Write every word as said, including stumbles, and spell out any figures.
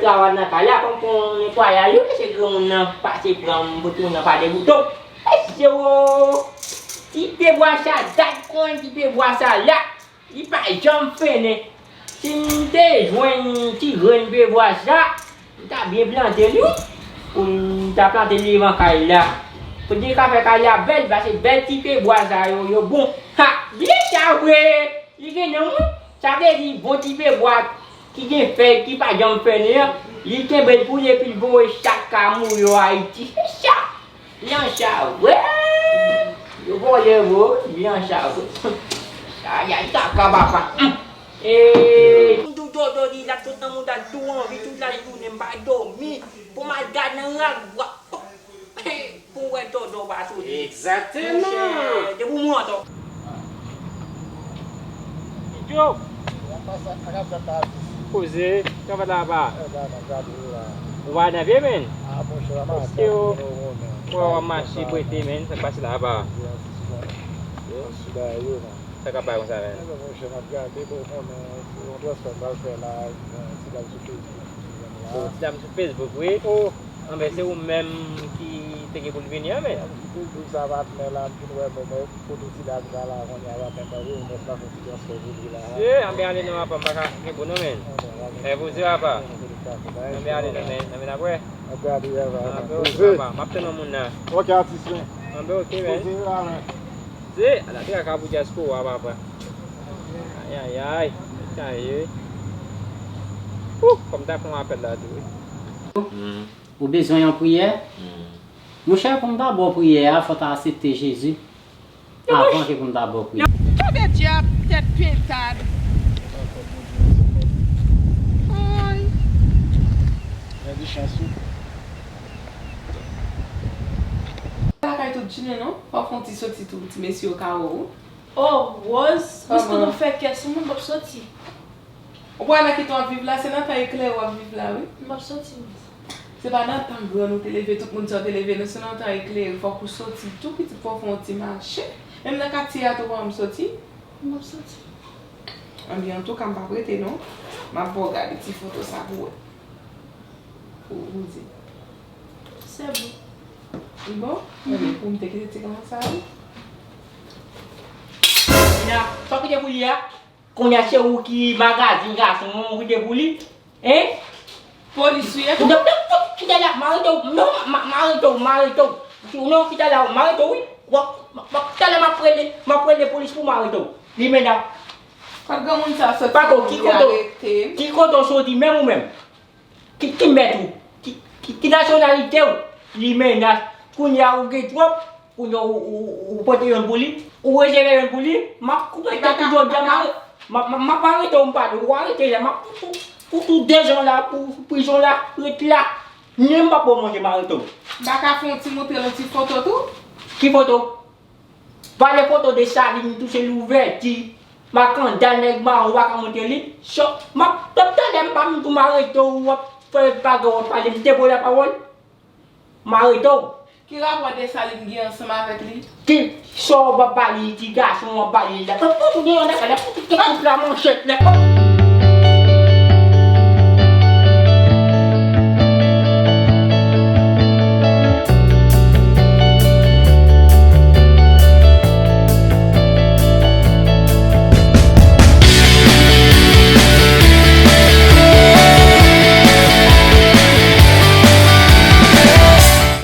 Travay nan kay la, kòm pou netwayaj, yo lese granmoun nan pase pran pou timoun nan pa degoutan. Mesye o! Ti pye bwa sa, dat konn ti pye bwa sa la. Li pa janm fennen. Si m te jwenn ti grenn pye bwa sa, m ta byen plante li, wi. Pou m ta plante li devan kay la. Pou di ka fè kay la bèl, paske bèl ti pye bwa sa yo, yo bon. Ha! Byen sa vre! Li gen non, wi. Sa vle di bon ti pye bwa ki gen fèy, ki pa janm fennen an, li kenbe l pou li epi l voye chak ka mou yo Ayiti. Se sa! Li an chavre! Yo vòlè vre, li an chavre. Ayay, kaka papa. Eee! M tou dodo di la tout nan mouda tou anvi tout lajounen m pa dòmi. Pou m al gad nan rak bwa. Pou wè dodo pa soti. Egzakteman! Monchè, depi w mwen antò. Yo! Poze, kòman la va? Ou pa nan pye, menn? Paske yo, mwen wè w ap mache prete, menn, sa k pase la a pa? Sa k ap bay konsa, menn? Bon, ti dam sou Facebook, wi. Anben, se ou menm ki te gen pou l vini an, menn? Ye, anben ale non, apa, m pa ka gen pou non, menn. Mèsi, papa. Anben ale non, menn. Anben apre. Anben oke, papa. M ap tann yon moun nan. Oke, atis, menn. Anben oke, menn. Se, ala te ka pou dyaspora, papa. Ayayay. Sa ye. Ou, kòm ta fè yon apèl la tou, wi. Ou bezwen yon priyè? Monchè, pou m ta ba w priyè a, fò w ta aksepte Jezi avan ke pou m ta ba w priyè. Tande dyab, tèt pentad. Ay. Lakay tout jounen non, fò w fè yon ti soti tou, ti mesye yo ka wè w. Oh, Rose, piske nou fè kè sou mwen, m p ap soti. Ou kwè nan ki tan w ap viv la, se nan tan eklere w ap viv la, wi. M p ap soti, Rose. Se pa nan tan grann ou te leve, tout moun sa yo te leve, non, se nan tan eklere, fòk ou soti tou, pitit, fò w fè yon ti mache. Menm nan katye a tou, ou pa janm soti. M p ap soti. Anben, antouka, m p ap rete, non. M ap ba w gade ti foto sa pou w wè. Pou ou di. Se bon. Li bon? Anben, pou m te kite ti granmoun sa, wi. Nina, sa w kite pou li a? Kounye a se ou ki magazin gason an, ou kite pou li? Hein? Polis ou ye? Non, non, non, kite la, m arete w. Non, m, m arete w, m arete w. Non, kite la, m arete w, wi. W ap, m, m, talè m ap rele, m ap rele polis pou m arete w. Limena. Kot granmoun sa soti pou li arete m? Ki kote w soti menm ou menm? Ki, ki mèt ou? Ki, ki, ki nasyonalite w? Limena. Kounye a ou gen twòp. Kounye a ou, ou, ou, ou pote youn pou li, ou rezève youn pou li, m ap koupe tèt ou jodi a, m a, m a, m a, m ap arete w, m pa di w arete la, m ap fout ou, fout ou dezan la pou prizon la, ret la. Menm m p ap ba w manje, m arete w. M pa ka fè yon ti montre l yon ti foto tou? Ki foto? Pale foto Desalin, tou se louvèti, makandal, nèg mawon, w pa ka montre li. So, m ap, t ap talè m pa menm tou m arete w, w ap fè bagay, w ap pale, m te voye lapawòl. M arete w. Ki rapò Desalin gen ansanm avèk li? Ki sa w ap ba li, ti gason w ap ba li la? Pou, pou, pou gen yon nèg la, pou, pou, pou, pou la manchèt la.